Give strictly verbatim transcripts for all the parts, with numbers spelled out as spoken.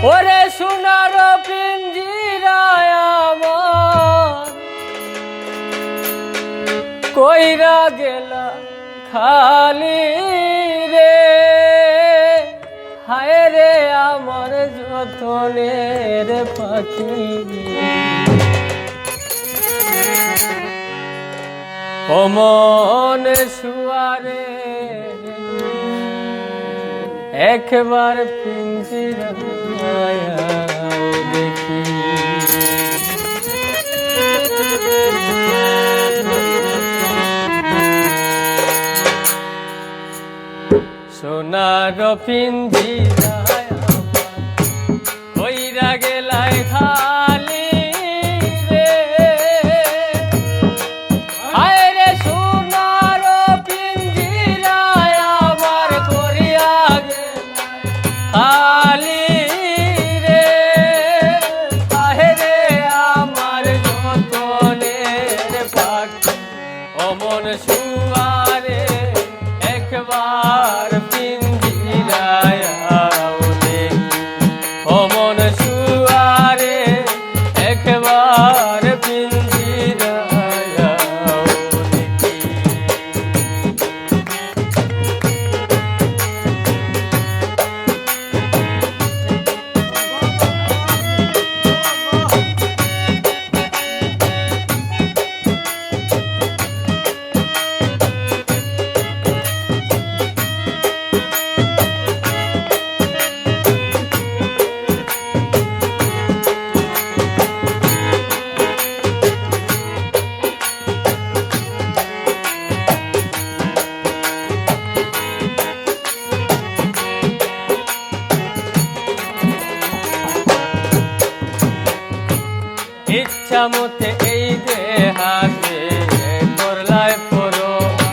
ওরে সোনার পিঞ্জিরায় আমার কইরা গেলা খালি রে, হায় রে আমার যতনের পাখি। ও মন সুয়ারে একবার পিঞ্জিরায় দেখি। সোনার পিঞ্জিরায় আমার কইরা গেলায় খালি রে। হায় রে সোনার পিঞ্জিরায় আমার করিয়া গেলায় খালি রে। হায় রে আমার যতনের পাখি, ও মন সুয়ারে একবার পিঞ্জিরায় আও দেখি। ও মন সুয়ারে একবার পিঞ্জিরায় আও দেখি। ইচ্ছা মতে এই দেহাতে করলায় পরোয়া,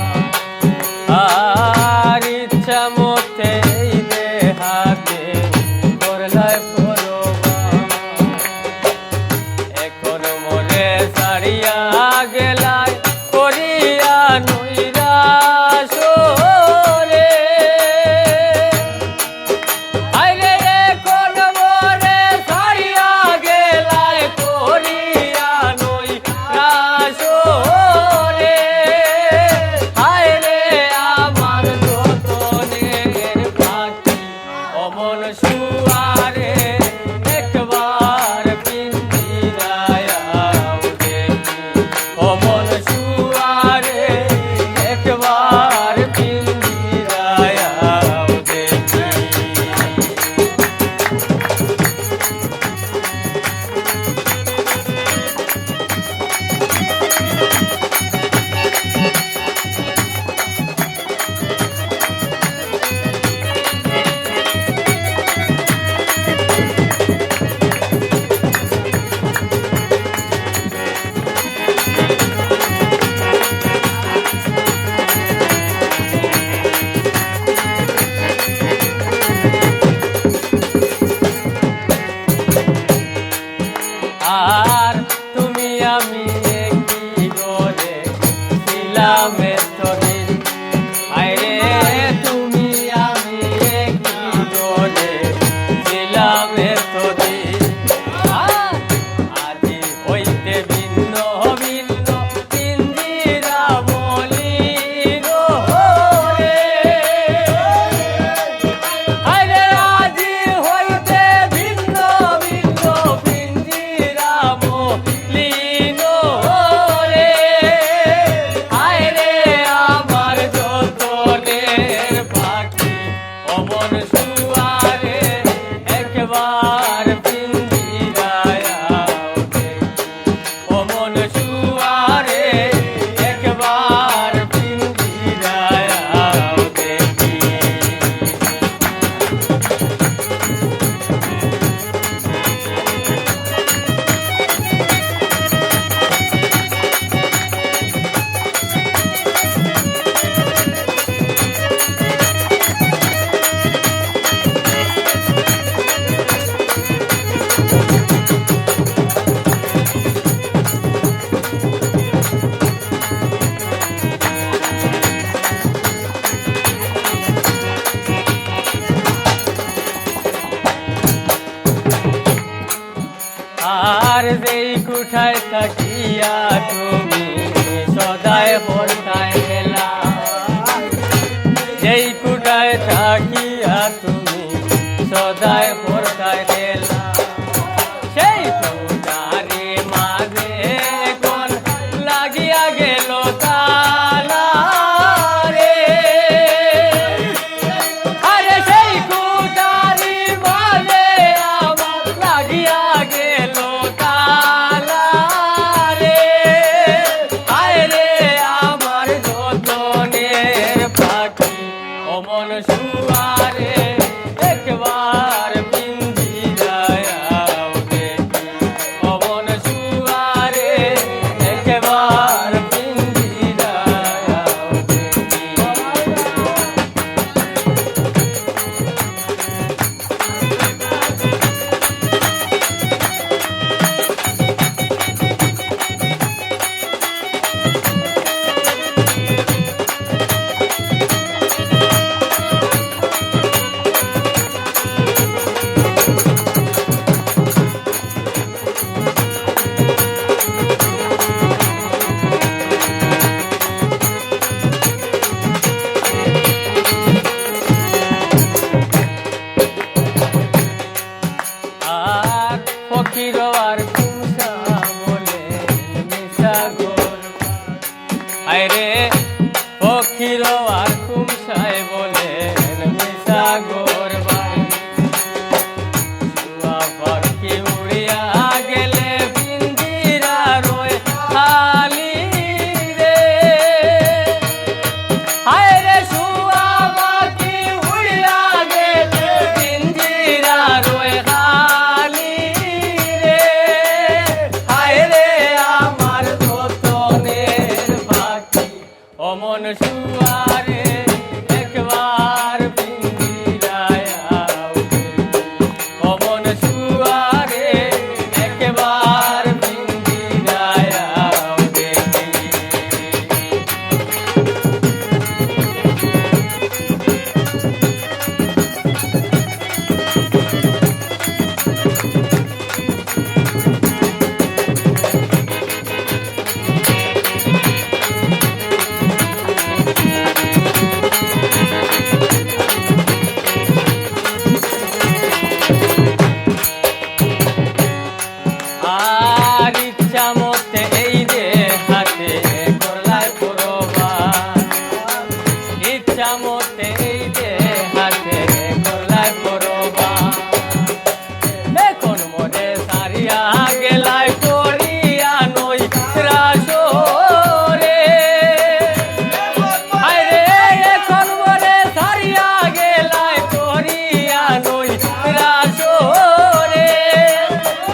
আর ইচ্ছা মতে এই দেহাতে করলায় পরোয়া। এখন মনে ছাড়িয়া গেলায় করিয়া নৈরাশ রে। আইরে কোন মোরে ছাড়িয়া গেলায় করিয়া নৈরাশ রে। হায় রে আমার যতনের পাখি, ও মন সুয়ারে একবার পিঞ্জিরায় আও দেখি। ও মন সুয়ারে একবার পিঞ্জিরায় আও দেখি। আর তুমি আমি একই ঘরে ছিলাম এতদিন। হায়রে, তুমি আমি একই ঘরে ছিলাম এতদিন। আ-, আজি হইতে ভিন্ন ভিন্ন পিঞ্জিরা মলিন রে। হায়রে, আজি হইতে ভিন্ন ভিন্ন পিঞ্জিরা মলিন রে। হায়রে, আমার যতনের পাখি, ও মন সুয়ারে একবার পিঞ্জিরায় আও দেখি। ও মন সুয়ারে একবার পিঞ্জিরায় আও দেখি। যেই কুঠায় থাকিয়া তুমি সদায় করতায় খেলা, যেই কুঠায় থাকিয়া তুমি সদায় করতায় খেলা, সেই কুঠারি মাঝে এখন লাগিয়া গেল তালা রে। আরে সেই কুঠারি মাঝে আমার লাগিয়া গেল তালা রে। হায় রে আমার যতনের পাখি, ও মন শুয়ারে একবার পিঞ্জিরায় আও দেখি, ও মন শুয়ারে একবার পিঞ্জিরায় আও দেখি। আর ফকির আর কুমসা বলে মিছা গো। হায় রে, ফকির আর কুমসায় বলেন মিছা গো বাড়ি। শুয়া পাখি উড়িয়া গেলে পিঞ্জিরা রয় খালি রে। হায় রে, শুয়া পাখি উড়িয়া গেলে পিঞ্জিরা রয় খালি রে। হায় রে, আমার যতনের পাখি, ও মন শুয়ারে একবার পিঞ্জিরায় আও দেখি, ও মন শুয়ারে একবার পিঞ্জিরায় আও দেখি। আর ইচ্ছা মতে এই দেহাতে করলায় পরবাস, ইচ্ছা মতে এই দেহাতে করলায় পরবাস। এখন মোরে সারিয়া গেলায় করিয়া নৈরাশ রে। হায় রে, এখন মোরে সারিয়া গেলায় করিয়া নৈরাশ রে।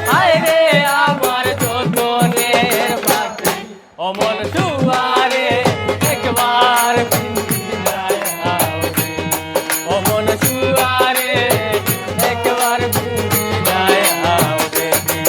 হায় রে, আমার যতনের পাখি, ও মন শুয়ারে একবার পিঞ্জিরায় আও দেখি। ও মন শুয়ারে একবার পিঞ্জিরায় আও দেখি।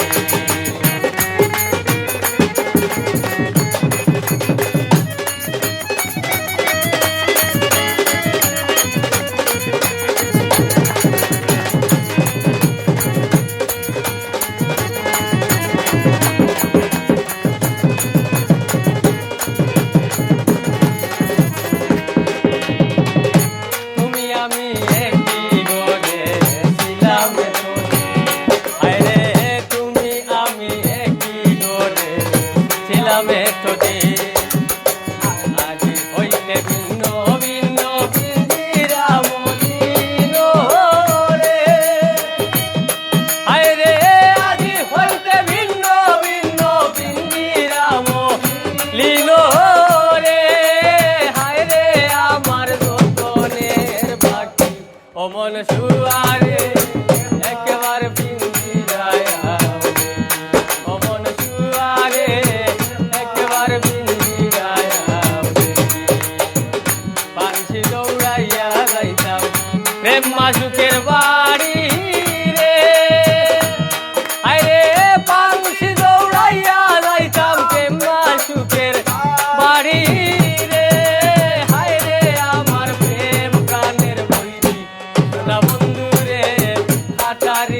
তুমি আমি একই ঘরে ছিলাম এতদিন। হায় রে, তুমি আমি একই ঘরে ছিলাম এতদিন। আজি হইতে ভিন্ন ভিন্ন পিঞ্জিরা মলিন রে। হায় রে, আজি হইতে ভিন্ন ভিন্ন পিঞ্জিরা মলিন রে। হায় রে, আমার যতনের পাখি, ও মন শুয়ারে একবার পিঞ্জিরায় আও দেখি। ও মন শুয়ারে একবার পিঞ্জিরায় আও দেখি। পাখি দৌড়াইয়া যাইতাম প্রেম মাসুকের বাড়ি রে। হায় রে, পাখি দৌড়াইয়া যাইতাম প্রেম মাসুকের বাড়ি রে। হায় রে, আমার প্রেম প্রাণের বৈরী, সোনা বন্ধু রে, আতার